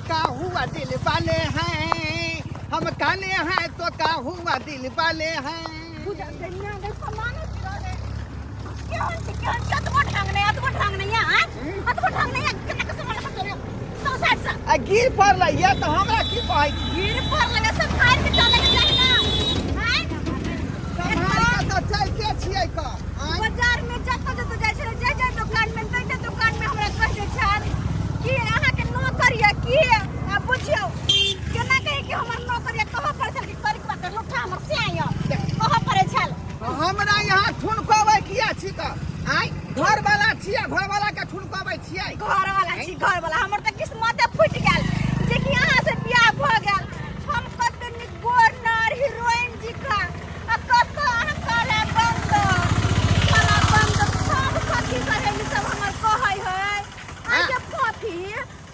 का हुआ दिल वाले हैं, हम काले हैं तो का हुआ दिल वाले हैं। बुझा गइया गई सामान रहे। केहन छै, केहन छै? अतबो ढंग नहि, अतबो ढंग नहि यै, आँय? अतबो ढंग नहि यै, केना के सामान खसोलियौ? तो साइड से। आ गिर पड़लै ये तऽ हमरा की कहै छी? गिर पड़लै, सम्हारि के चलै के चाही ना, आँय? सम्हारि के तऽ चलिते छियै कऽ, आँय? बाजार में जतऽ जतऽ जाइ छलै, जे जे दुकान में, तै तै दुकान में हमरा कहि दै छल कि अहाँके नौकर यऽ की। आ बुझियौ केना कही कि हमर नौकर यऽ, कहऽ पड़ै छल कि करिकबा के लुट्ठा हमर से यऽ, कहऽ पड़ै छल। हमरा यहाँ ठुनकबै किया छी कऽ, आँय? घरवाला छियै, घरवाला के ठुनकबै छियै? घरवाला छी, घरवाला। हमर तऽ किस्मते फूटि गेल जे कि अहाँ से बियाह भऽ गेल। हम कते नीक गोर नार हीरोइन जी का, आ कतऽ अहाँ काला बंदर, काला बंदर। सब सखी सहेली सब हमर कहै है, आइ के फोफी,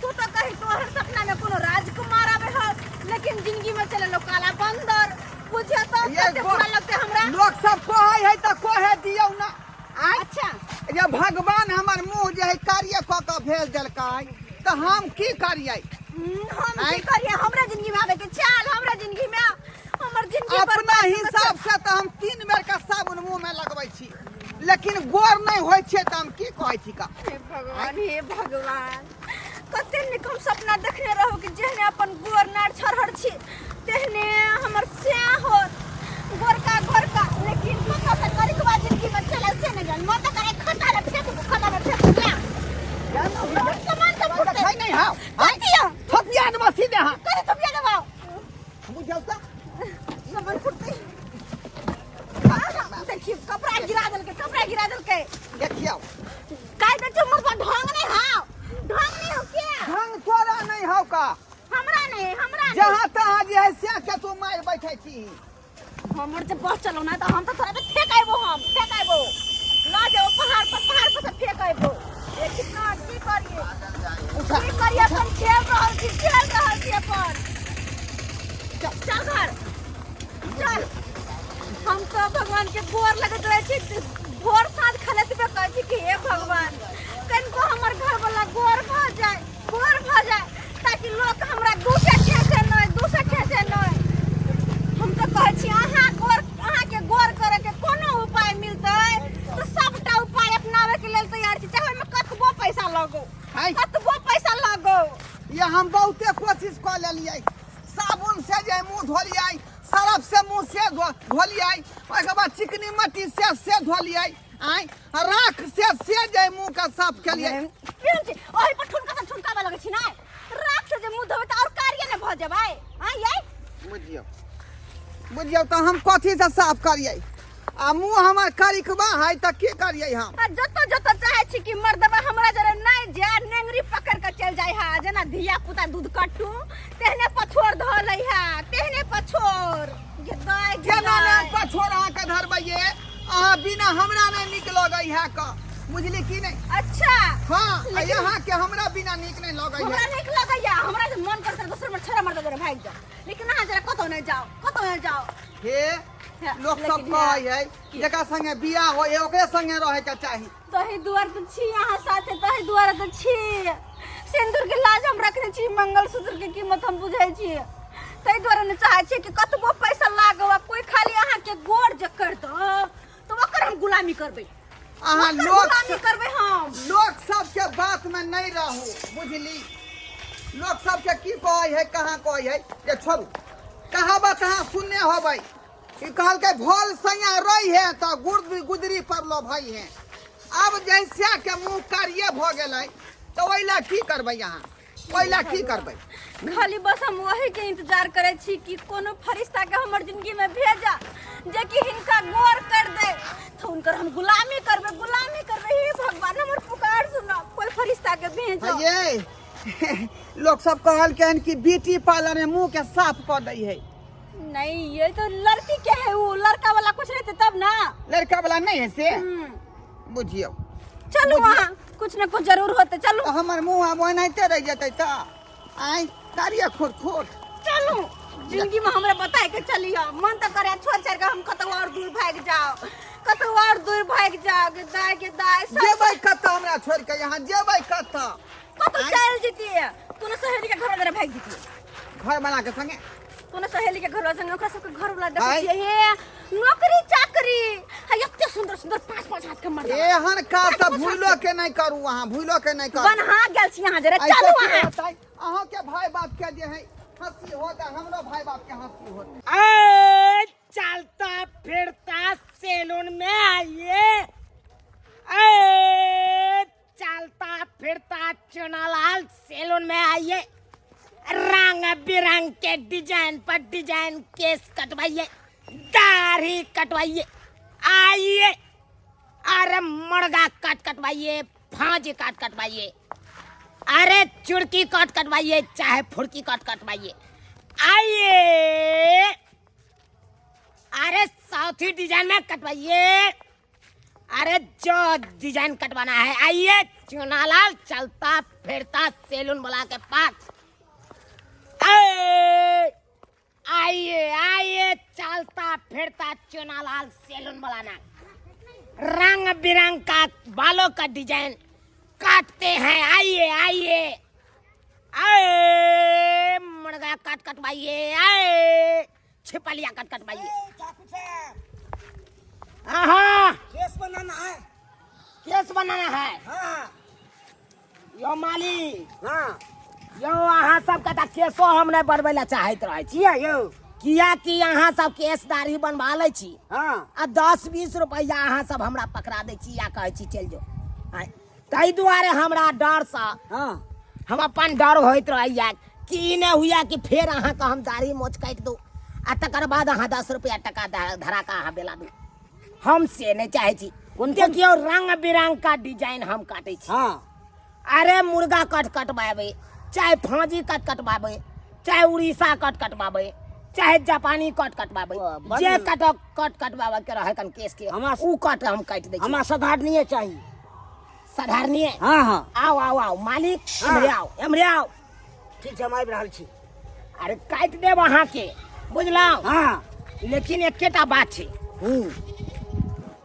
तू तऽ कही तोहर सपना में कोनो राजकुमार आबै हो, लेकिन जिंदगी में चले लो काला बंदर। बुझियौ तऽ ये कते बुरा लगतै हमरा। लोक सब कहै है तऽ कहे दियौ ना, आँय? अच्छा। जे भगवान हमर मुँह जे है कार्य कऽ कऽ भेज देलकै तऽ हम की करियै? हम आँय? की करियै? हमरा जिंदगी में आबै के चाल, हमरा जिंदगी में हमर जिंदगी अपना बर्बाद कऽ के हिसाब से तऽ हम 3 बेर के साबुन मुँह में लगबै छी, लेकिन गोर नहि होइ छै तऽ हम की कहै छी का? हे भगवान, हे भगवान, कते नीक हम सपना देखने रहू कि जेहने अपन गोर नार छरहर छी तेहने हमर स्याह होत, गोरका गोरका। लेकिन कतऽ से करिकबा जिंदगी में चलल से नहि जान। मन तऽ करे खता में फेंक दू, खता में फेंक दू। जा सामान सब फुटतै। खाइ नहि हौ। कथी हौ? थपिया देबऽ सीधे। हाँ। कथी थपिया देबौ? बुझल तऽ। सामान फुटतै। देखियौ, कपड़ा गिरा देलकै, कपड़ा गिरा देलकै। देखियौ। काहे दै छौ मुर्गा? ढंग नहि हौ, ढंग नहि हौ के? ढंग तोरा नहि हौ का? हमरा नहि, हमरा नहि। जहाँ तहाँ जे है से के तू मारि बैठै छी। हमर जे बस चलौ ना तऽ हम तऽ तोरा पे फेंक आइबो, हम फेंक आइबो, लऽ जेबो पहाड़ पर, पहाड़ पर से फेंक आइबो। ए कितना की करिए? उठा। की करिए? अपन खेल रहल छी, खेल रहल छी अपन। चल घर चल। हम तो भगवान के गोर लगैत रहै छी, भोर साँझ खलतबे कहै छी कि हे भगवान, कनिको हमर घर वाला गोर भऽ जाय, गोर भऽ जाय, ताकि लोक हमरा दूसे ठेसे नहि, दूसे ठेसे नहि। हम तऽ कहै छी अहाँ गोर, अहाँके गोर करे के कोनो उपाय मिलतै तऽ सबटा उपाय अपनाबै के लेल तैयार छी, चाहे ओहिमे कतबो पैसा लगो। हाय। कतबो पैसा लगो। ये हम बहुते कोशिश कऽ लेलियै। साबुन से जे मुँह धोलियै, सरफ से मुँह से धोलियै, ओहिके बाद चिकनी मट्टी से धोलियै, आँय, आ राख से जे मुँह के साफ केलियै। केहन छै? ओहि पर ठुनका से ठुनकाबऽ लगै छी ने? राख से जे मुँह धोबै तऽ आओर कार्य ने भऽ जेबै, आँय यै? बुझियौ, बुझियौ तऽ हम कथी से साफ करियै? आ मुँह हमर करिकबा है तऽ की करियै हम? आ जतऽ जतऽ चाहै छी कि मर्दबा हमरा जरे नहि जाय, नेंगरी पकड़ के चलि जाइ है, जेना धिया पुता दूध कट्टू तेहने पछोर धऽ लै है, तेहने पछोर गे दाइ गे। केना ने दाइ। पछोर अहाँके धरबैये? अहाँ बिना हमरा नहि नीक लगै है कऽ, बुझली कि नहि? अच्छा। हाँ। लेकिन अहाँके हमरा बिना नीक नहि लगै हमरा है। नीक लगैया। हमरा जे मन करतै दोसर में छोड़ा मर्द जरे भागि जाओ, लेकिन अहाँ जरा कतौ नहि जाओ, कतौ नहि जाओ। हे, लोक सब लेकिन कहै है जकरा संगे बियाह होय है ओकरे संगे रहे के चाही। तही दुआर तऽ छी अहाँ साथे, तही दुआर तऽ छी। सिंदूर के लाज हम रखने छी, मंगलसूत्र के कीमत हम बुझै छी। ताहि दुआरे ने चाहै छी कि कतबो पैसा लागो आ कोई खाली अहाँ के गोर जे कर दो तऽ ओकर हम गुलामी करबै। अहाँ ओकर लोक गुलामी करबै हम। लोक सबके बात में नहीं रहू, बुझली? लोक सबके की कहै है, कहाँ कहै है जे छोड़ू। कहावत अहाँ सुनने होबै, ई कहलकै भोल सैया रही है तऽ गुर्द गुदरी पर लो भई है। आब जैसे के मुँह कारिये भऽ गेलै तऽ ओहि लए की करबै अहाँ? ओहि लए की करबै? खाली बस हम वही के इंतजार करै छी कि कोनो फरिश्ता के हमर जिंदगी में भेजा जे कि हिनका गौर कर दे, तो हुनकर हम गुलामी करबै, गुलामी करबै। हे भगवान, हमर पुकार सुनो, कोई फरिश्ता के भेजो। ये लोग सब कहलकै हन कि ब्यूटी पार्लर में मुँह के साफ कऽ दै है। नहीं, ये तो लड़की के है, वो लड़का वाला कुछ रहते तब ना। लड़का वाला नहीं है से। बुझियौ। चलू, वहाँ कुछ न कुछ जरूर होते, चलू। तऽ हमर मुँह आब ओनाहिते रहि जेतै तऽ आँय, कारिये खोट खोट। चलू, जिंदगी में हमरा बताए के चलियो। मन तो करे छोड़ छाड़ के हम कतौ और दूर भाग जाओ, कतौ और दूर भाग जाओ। के दाय के दाय, सब जेबै कतऽ हमरा छोड़ के? यहाँ जेबै कतऽ? कतौ आँय? चलि जैतियै, कोनो सहेली के घर वाला भागि जैतियै। घर बना के संगे? कोनो सहेली के घर वाला संगे, ओकरा सबके घर वाला देखै आँय? छियै हे नौकरी चाकरी है, एते सुंदर सुंदर पाँच पाँच हाथ के मर्द। एहन काज तऽ भूलो के नहि करू, अहाँ भूलो के नहि करू। बन्हा गेल छी अहाँ जरा। ऐसे चलू की अहाँ। होतै? अहाँके भाय बाप के जे है हंसी होत, आ हमरो भाय बाप के हंसी होत। ए, चलता फिरता सैलून में आइए। ए, चलता फिरता चुनालाल सैलून में आइए, रंग बिरंग के डिजाइन पर डिजाइन केस कटवाइए, दाढ़ी कटवाइए, आइए। अरे मुर्गा कट कटवाइए, फांजी कट कटवाइए, अरे चुड़की कट कटवाइए, चाहे फुड़की कट कटवाइए, आइए। अरे साउथी डिजाइन में कटवाइए, अरे जो डिजाइन कटवाना है आइए, चुनालाल चलता फिरता सैलून वाला के पास। आइए आइए आइए, चलता फिरता चुनालाल सैलून वाला, रंग बिरंग का बालों का डिजाइन काटते हैं, आइए आइए। आए मुर्गा कट कटवाइए, आए छिपलिया कट कटवाइए। हाँ, केस बनाना है। केस बनाना है? हाँ। यो मालिक। हाँ। यो अहाँ सबके तऽ केसो हम नहि बनबै लए चाहैत रहै छी। किया यौ? कियाकि अहाँ सब केस दाढ़ी बनवा लै छी आ 10-20 रुपैआ अहाँ सब हमरा पकड़ा दै छी या कहै छी चलि जो। आँय, ताहि दुआरे हमरा डरसँ हम अपन डर होइत रहैया कि ई नहि हुए कि फेर अहाँके हम दाढ़ी मोछ काटि दू आ तकर बाद अहाँ 10 रुपैआ टका धरा कऽ अहाँ बेला दू। हम से नहि चाहै छी। कोन? देखियौ, रंग बिरंग का डिजाइन हम काटै छी। अरे मुर्गा कट कटवाबै, चाहे फाँजी कट कटवाबै, चाहे उड़ीसा कट कटवाबै, चाहे जापानी कट कटवाबै, बड़ जे नीक। कट कट कटवाबै के रहै कन केस के, उ कट हम काटि दै छी। हमरा साधारणीय चाही। साधारणीय? हाँ हाँ। आओ आओ आओ मालिक। हाँ। एमहरे आओ, एमहरे आओ। ठीक छै, हम आबि रहल छी। अरे काटि देब अहाँके, बुझलहुँ? हाँ। लेकिन एकेटा बात छै,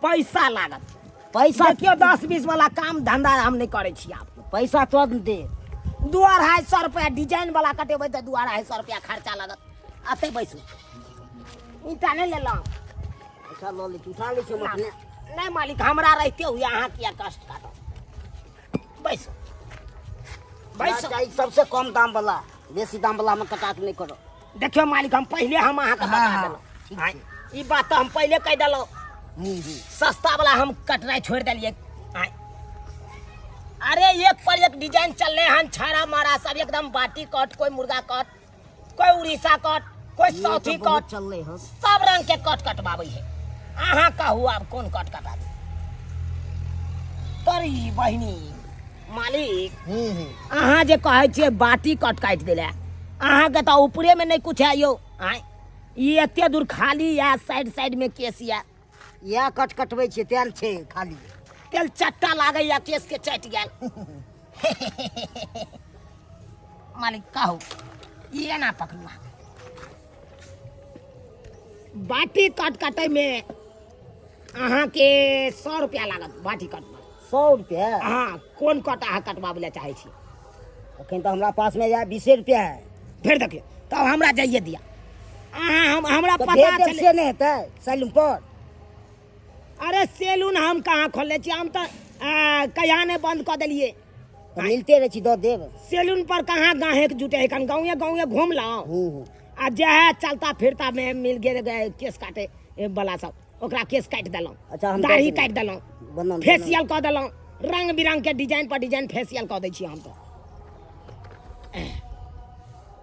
पैसा लागत। पैसा? देखियौ, 10-20 वाला काम धंधा हम नहि करै छी आब। पैसा तुरंत दे। 200-250 रुपया डिजाइन वाला कटेबै तऽ 200-250 रुपया खर्चा लागत। एतै बैसू। ईंटा नहि लेलहुँ? अच्छा, लऽ लै छी, उठा लै छी हम अपने। नहि मालिक, हमरा रहिते हुए अहाँ किया कष्ट काटब? बैसू हमरा बैसू। चाही सबसे कम दाम वाला, बेसी दाम वाला हम कटा के नहि करब। देखियौ मालिक, हम पहिले हम अहाँके बता देलहुँ। ठीक। आँय, ई बात तऽ हम पहिले कहि देलहुँ, सस्ता वाला हम कटनाइ छोड़ि देलियै। आँय, अरे एक पर एक डिजाइन चलले हन, छाड़ा मारा सब एकदम, बाटी कट, कोई मुर्गा कट, कोई उड़ीसा कट, कोई ई तऽ साउथी बहुत कट। चललै हन। सब रंग के कट कटवाबै है। अहाँ कहू आब कोन कट कटाबी? तरी बहिनी, मालिक, अहाँ जे कहै छियै बाटी कट काटि देले, अहाँके तऽ ऊपरेमे नहि कुछ है यौ। आँय, ई एते दूर खाली यऽ, साइड साइड में केस यऽ। इएह कट कटबै छियै, तेल छै खाली। तेल चट्टा लागैया, केस के चटि गेल। मालिक कहू, ई एना पकड़ू अहाँ। बाटी कट कटैमे अहाँके 100 रुपया लागत बाटी कटमे। 100 रुपया? अहाँ कोन कट अहाँ कटबाबै लए चाहै छी? अखन तऽ हमरा पासमे यऽ 20 रुपया है। फेर देखियौ, तब हमरा जाइए दिअ। अहाँ हम हमरा तऽ पता भेज देब। छलै से नहि हेतै सैलून पर? अरे सैलून हम कहाँ खोलने छी? हम तऽ कहिया नहि बंद कऽ देलियै। तऽ मिलते रहै छी, दऽ देब। सैलून पर कहाँ गाहेक जुटे है? कन गाँवे गाँवे घुमलहुँ आ जे है चलता फिरता में मिल गेल केस काटे वाला सब, ओकरा केस काटि देलहुँ। अच्छा, हम दऽ दाढ़ी देबै। काटि देलहुँ। बनल। फेसियल कऽ देलहुँ, रंग बिरंग के डिजाइन पर डिजाइन फेसियल कऽ दै छी हम तऽ।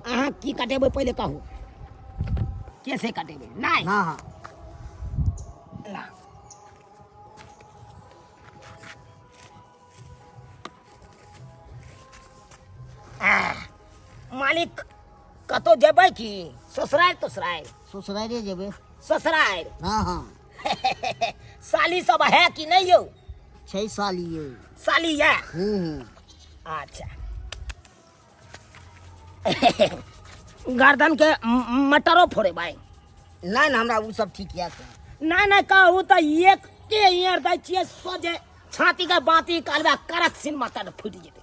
अहाँ की कटेबै पहिले कहू? केसे कटेबै नहि? हाँ हाँ। ला। आह, मालिक, कतौ जेबै की ससुरारि तोसरारि? ससुरारे जेबै। ससुरारि? हाँ हाँ। साली सब है कि नहीं यौ? छै साली यौ। साली है? हूँ हूँ। अच्छा, गर्दन के मटरो फोड़ेबै? नहि नहि, हमरा ओ सब ठीक यऽ। नहि नहि, कहू तऽ एक के इयर दै छियै, सोझे छाती के बाती कहलबै, करक सिन मटर फूटि जेतै।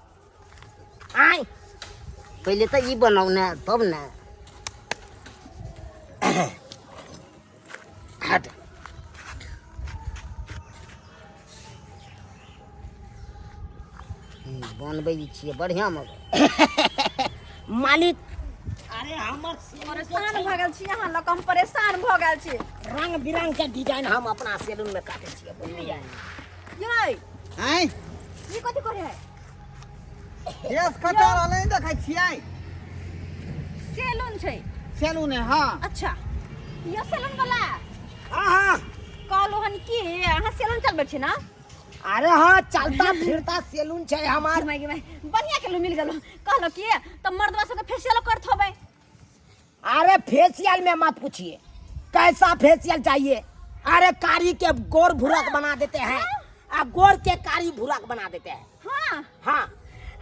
आय। पहिले तऽ ई बनाउ ने तब ने। हट। बनबै छियै बढ़िआँ मगर। मालिक, अरे हमर परेशान भऽ गेल छी अहाँ लग, हम परेशान भऽ गेल छी। रंग बिरंग के डिजाइन हम अपना सैलून में काटे छियै, बुझलियै? यै। आँय। ई कथी करे है? केस कटा रहल नहि देखै छियै? सैलून छै? सैलून है, हाँ। अच्छा, यो सैलून वाला? हाँ हाँ। कहलहुँ हन कि अहाँ सैलून चलबै छी ना? अरे हाँ, चलता फिरता सैलून छै हमार। गे माय, बढ़िया केलहुँ मिल गेलहुँ। कहलहुँ कि तऽ मर्दवा सबके फेसियल करत होबै? अरे फेसियल में मत पूछिए, कैसा फेसियल चाहिए। अरे कारी के गोर भुरक बना देते हैं आ गोर के कारी भुरक बना देते हैं। हाँ। हाँ।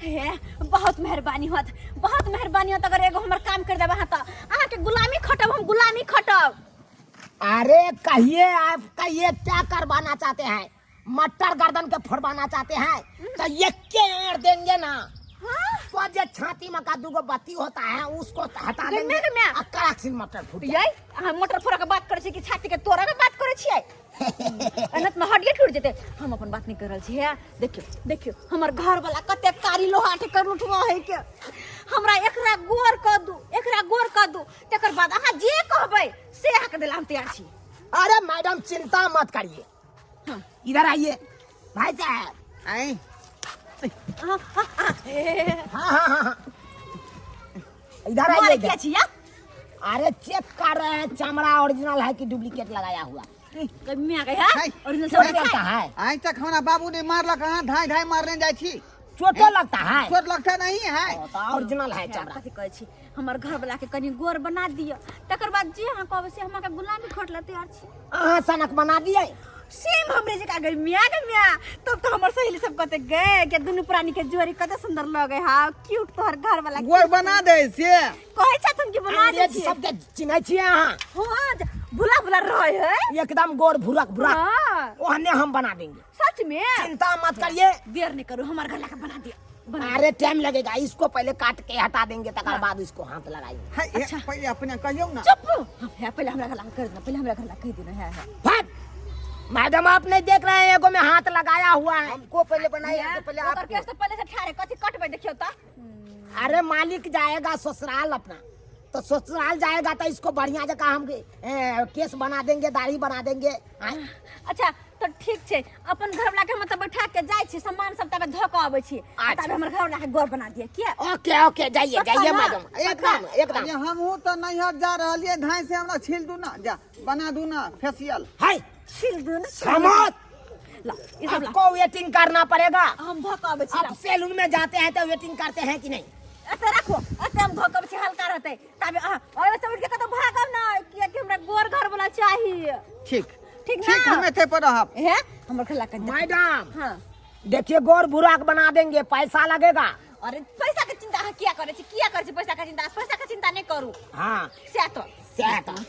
हे, बहुत मेहरबानी होत, बहुत मेहरबानी होत अगर एगो हमर काम कर देब अहाँ तऽ अहाँके गुलामी खटब, हम गुलामी खटब। अरे कहिए, आप कहिए क्या करवाना चाहते हैं? मटर गर्दन के फोड़वाना चाहते हैं तो ये के आड़ देंगे ना। हाँ? तो जे छाती में का दूगो बत्ती होता है उसको हटा गै, देंगे गै, मैं। आ कड़क से मटर फूट यै, अहाँ मोटर फोड़ा के बात करै छी कि छाती के तोड़ा के बात करै छियै? एनत में हड्डिये टूट जेतै। हम अपन बात नहीं कर रहल छी। हे देखियौ, देखियौ हमर घर वाला कते कारी लोहा के कर उठवा है के हमरा एकरा गोर कर दू, एकरा गोर कर दू, तकर बाद अहाँ जे कहबै से अहाँके देला हम तैयार छी। अरे मैडम चिंता मत करिए। हाँ। इधर आइए भाई साहब। आँय। अहाँ, अहाँ, हे, हाँ हाँ हाँ हाँ, इधर आइए। मारे इधर। किया छी या? अरे चेक कर रहे हैं चमड़ा ओरिजिनल है कि डुप्लीकेट लगाया हुआ। कमिया के है। है। ओरिजिनल चोट सब लगता है। आइ तक हमरा बाबू ने मारलक, अहाँ धाय धाय मारने जाइ छी। चोटो लगता है? चोट लगता नहीं है। ओ, तो ओरिजिनल है चमड़ा। कथी कहै छी, हमर घर वाला के कनी गोर बना दिअ, तकर बाद जे अहाँ कहबै से हम अहाँके गुलामी खट ला तैयार छी। अहाँ सनक बना दिए? सेम हमरे जकाँ। गई मिया, गे मिया, तब तो हमर सहेली सब कहते गए के दुनू प्राणी के जोड़ी कते सुंदर लगे। हा, क्यूट तोहर घर वाला। गोर बना दे से कहै छथुन कि बना दे। अंग्रेज सबके चिन्है छियै अहाँ? हाँ, भुला भुला रहे है। एकदम गोर भुरक भुरक। हाँ। ओहने हम बना देंगे। सच में? चिंता मत करिए। देर नहीं करू, हमार घर लाके बना दिया, बना दिया। अरे टाइम लगेगा, इसको पहले काट के हटा देंगे, तकर बाद इसको हाथ लगाएंगे। है, हे, पहिले अपने कहियौ ना। चुप है, पहले हमरा घर लाके कर देना, पहले हमरा घर लाके कह देना है, है। फट मैडम, आप नहीं देख रहे हैं, एगो में हाथ लगाया हुआ है। हमको पहले बनाइए तो पहले ओकर आपको। केस तो पहले से ठाड़े कथी कटबै देखियौ त। अरे मालिक जाएगा ससुराल अपना, तो ससुराल जाएगा तो इसको बढ़िया जगह हम केस बना देंगे, दाढ़ी बना देंगे। आय? अच्छा तो ठीक छै, अपन घर वाला के हम तऽ बैठा के जाइ छी, सामान सब तबे धऽ के अबै छी। अच्छा। तबे हमर घर वाला के गोर बना दिया किया। ओके ओके, जाइए। पक्का जाइए ना? मैडम, एकदम एकदम। अरे हमहूँ तऽ नैहर जा रहलियै, धाय से हमरा छील दू ना, जा बना दू ना फेसियल। हाय। छील दू ना। खामोश। ला ई सब ला। आपको वेटिंग करना पड़ेगा। हम धऽ के अबै छी। आप सैलून में जाते हैं तो वेटिंग करते हैं कि नहीं? एते राखो, एते हम धऽ के अबै छी, हल्का रहतै। तबे अहाँ ओहि से उठि के कतौ भागब ना, कियाकि हमरा गोर घर वाला चाही। ठीक। ठीक ना? ठीक, हम एते पर रहब। हे, हमर घर ला के देख। मैडम। हाँ। देखिए, गोर बुराक बना देंगे, पैसा लगेगा। अरे पैसा के चिंता अहाँ किया करै छी, किया करै छी पैसा के चिंता? पैसा के चिंता नहीं करू। हाँ। सएह तो।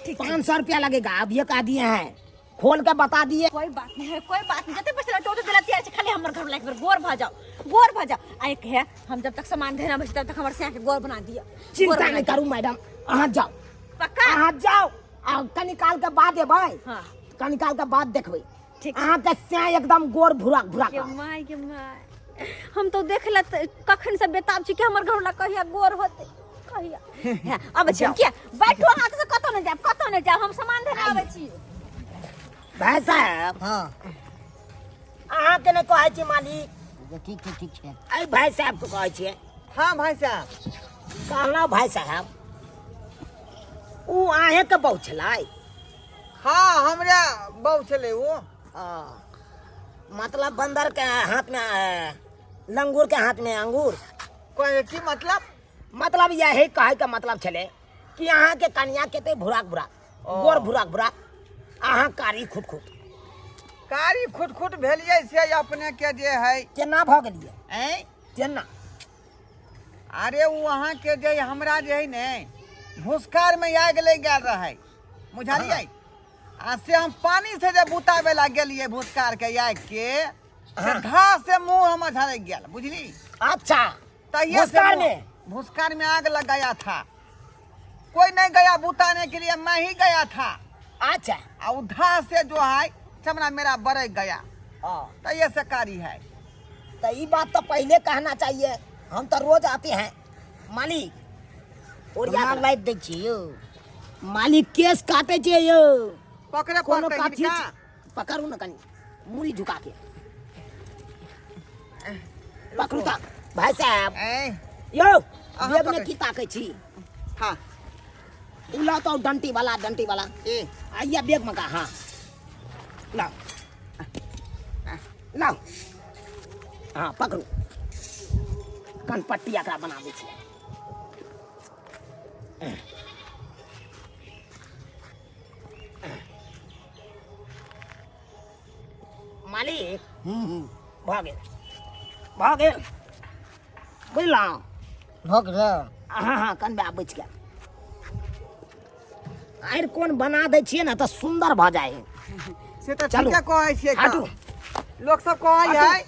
ठीक, 500 रुपया लगेगा। अब ये कह दिए हैं, खोल के बता दिए। कोई बात नहीं है, कोई बात नहीं, जते पैसा लगतै ओते देला तैयार छै, खाली हमर घर वाला एक बेर गोर भऽ जाओ, गोर भऽ जाओ। आ एक है, हम जब तक सामान धेना बचतै तब तक हमर सैया के गोर बना दिअ। गोर चिंता बना नहीं दिअ। करू मैडम, अहाँ जाओ। पक्का? अहाँ जाओ आ कनी काल के बाद एबै। हाँ। कनी काल के बाद देखबै। ठीक। अहाँके सैं एकदम गोर भुरक भुरक। के माय, के my, हम तो देख ल कखन से बेताब छी कि हमर घर वाला कहिया गोर होते, कहिया। हे, अबै छी हम, किया बैठो हाथ से, कतौ नहि जायब, कतौ नहि जायब, हम सामान धेने अबै छी। भाई साहब। हाँ। अहाँके नहि कहै छी मालिक। ठीक छै, ठीक छै। अरे भाई साहब के कहै छियै। हाँ भाई साहब। कहलहुँ भाई साहब, उ अहेंके बहु छलै? हाँ, हमरा बहु छलै ओ। हाँ। मतलब बंदर के हाथ में लंगूर के हाथ में अंगूर। कोई की मतलब? मतलब यही कहे के मतलब छलै कि अहाँके कनिया के ते भुराक भुराक गोर भुराक भुराक, अहाँ कारी खुट खुट। कारी खुट खुट भेलियै से अपने के जे है। केना भऽ गेलियै? ऐं? केना? अरे ओ अहाँके जे हमरा जे है ने भुसखार में आगि लागि गेल रहै, बुझलियै? आ से हम पानी से जे बुताबै ला गेलियै भुसखार के आगि के, से घास से मुंह हमर झरकि गेल, बुझली? अच्छा। तहिया से भुस्कार में? भुस्कार में आग लगाया था। कोई नहीं गया बुताने के लिए, मैं ही गया था। अच्छा। आ उधा से जो है चमड़ा मेरा बरक गया। हाँ। तहिया से कारी है। तो ये बात तो पहले कहना चाहिए, हम तो रोज आते हैं मालिक। और यहाँ लाइट दै छी यौ। मालिक केस काटे छे यौ। पकड़े कोनो पड़तै काथी हिनका। पकड़ू न कनी मुड़ी झुका के पकड़ू त भाई साहब। ए यौ अहाँ बैग में पकड़। की ताकै छी? हाँ। उ लाओ तो डंटी वाला, डंटी वाला। ए आइया बैग में का। हाँ लाओ लाओ। हाँ पकड़ू, कनपट्टी एकरा बना दै छियै। मालिक भऽ गेल, भऽ गेल, बुझलहुँ? भऽ गेल। हाँ हाँ कनबा बचि गेल। आरि कोन बना दै छियै ने तऽ सुन्दर भऽ जाइ है। से तऽ चलू। ठीके कहै छियै। हटू। लोक सब कहै हटू। है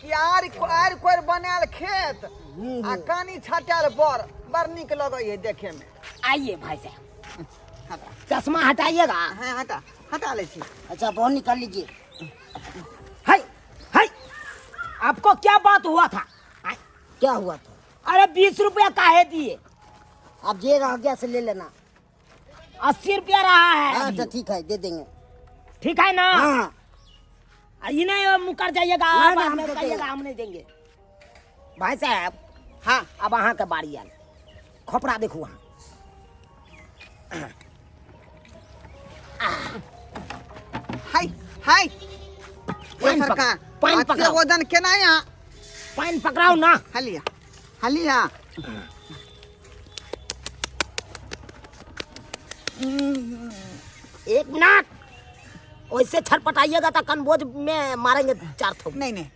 कि आरि आरि कोरि बनायल खेत आ कानी छाटल बर बड़ नीक लगै है देखे में। आइए भाई साहब। हटा। चश्मा हटाइएगा। हाँ हटा, हटा लै छी। अच्छा बहुत निकाल लीजिए। हाय हाय, आपको क्या बात हुआ था? हाय, क्या हुआ था? अरे 20 रुपया काहे दिए? आप जे रह गया से ले लेना। 80 रुपया रहा है। हाँ अभी। तो ठीक है, दे देंगे। ठीक है ना? हाँ। ये नहीं मुकर जाइएगा। नहीं, बाद हम में दे कहिएगा देंगे। हम नहीं देंगे। भाई साहब। हाँ। अब अहाँ के बारी आयल। खोपड़ा देखू अहाँ। हाय हाय ये पानि सरकार पानि अते पकड़ाओ। वजन केना यहाँ? पानि पकड़ाउ ना। हलिया हलिया। एक मिनट, वैसे छटपटाइएगा तो कनबोज में मारेंगे 4 थोप। नहीं नहीं।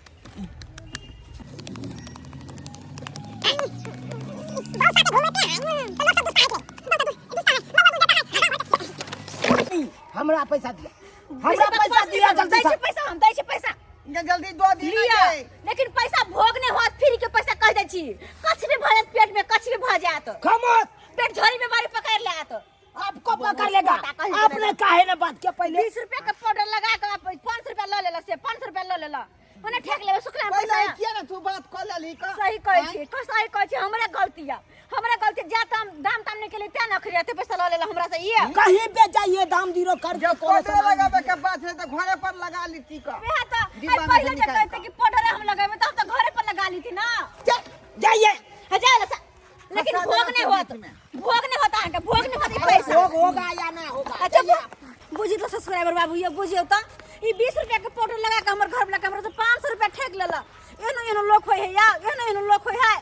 हमरा पैसा दिया, हमरा पैसा दिया जल्दी दै से। छी पैसा, हम दै छी पैसा। जल्दी दो दी ना लिअ। गे। लेकिन पैसा भोग नहि होत, फ्री के पैसा कह दै छी। कछ भी भऽ जायत पेट में, कछ भी भऽ जायत। खामोश। पेट झोरी में बारी पकड़ लेत। आपको पकड़ लेगा। कहीं आपने काहे ना बात किया पहले? 20 रुपया के पाउडर लगा के 500 रुपया ल लेलक, से 500 रुपया ल लेलक। ओने ठेक लेबै सुखला पहिले पैसा। किया ना तू बात कऽ लेलही का? सही कहै छी, सही कहै छी, हमरे गलती है, हमरे गलती। जा ताम दाम ताम नहीं केली तें न अखरी एते पैसा ल लेलक हमरा से ये। कहीं पे जाइए दाम जीरो करके जब कोनो पाउडर सामान लगाबे के बात है तो घरे पर लगा लीती का। वएह तऽ डिब्बा आइ में पहिले से जे निकालि कहते कऽ। कि पाउडर हम लगेबै तऽ हम तऽ घरे पर लगा लीती ना। जाइए। हाँ, जाए ला लेकिन फंसा भोग देलक नहीं तू होत, बीच में। भोग नहीं होता अहाँके, भोग नहीं होत ई पैसा। भोग होगा या ना होगा? अच्छा बुझी तो सब्सक्राइबर बाबू, ये बुझियौ तऽ ई 20 रुपया के पाउडर लगा के हमर घर वाला के हमरा से 500 रुपया ठेक लेलक। एहनो एहनो लोक होय है या एहनो एहनो लोक होय है।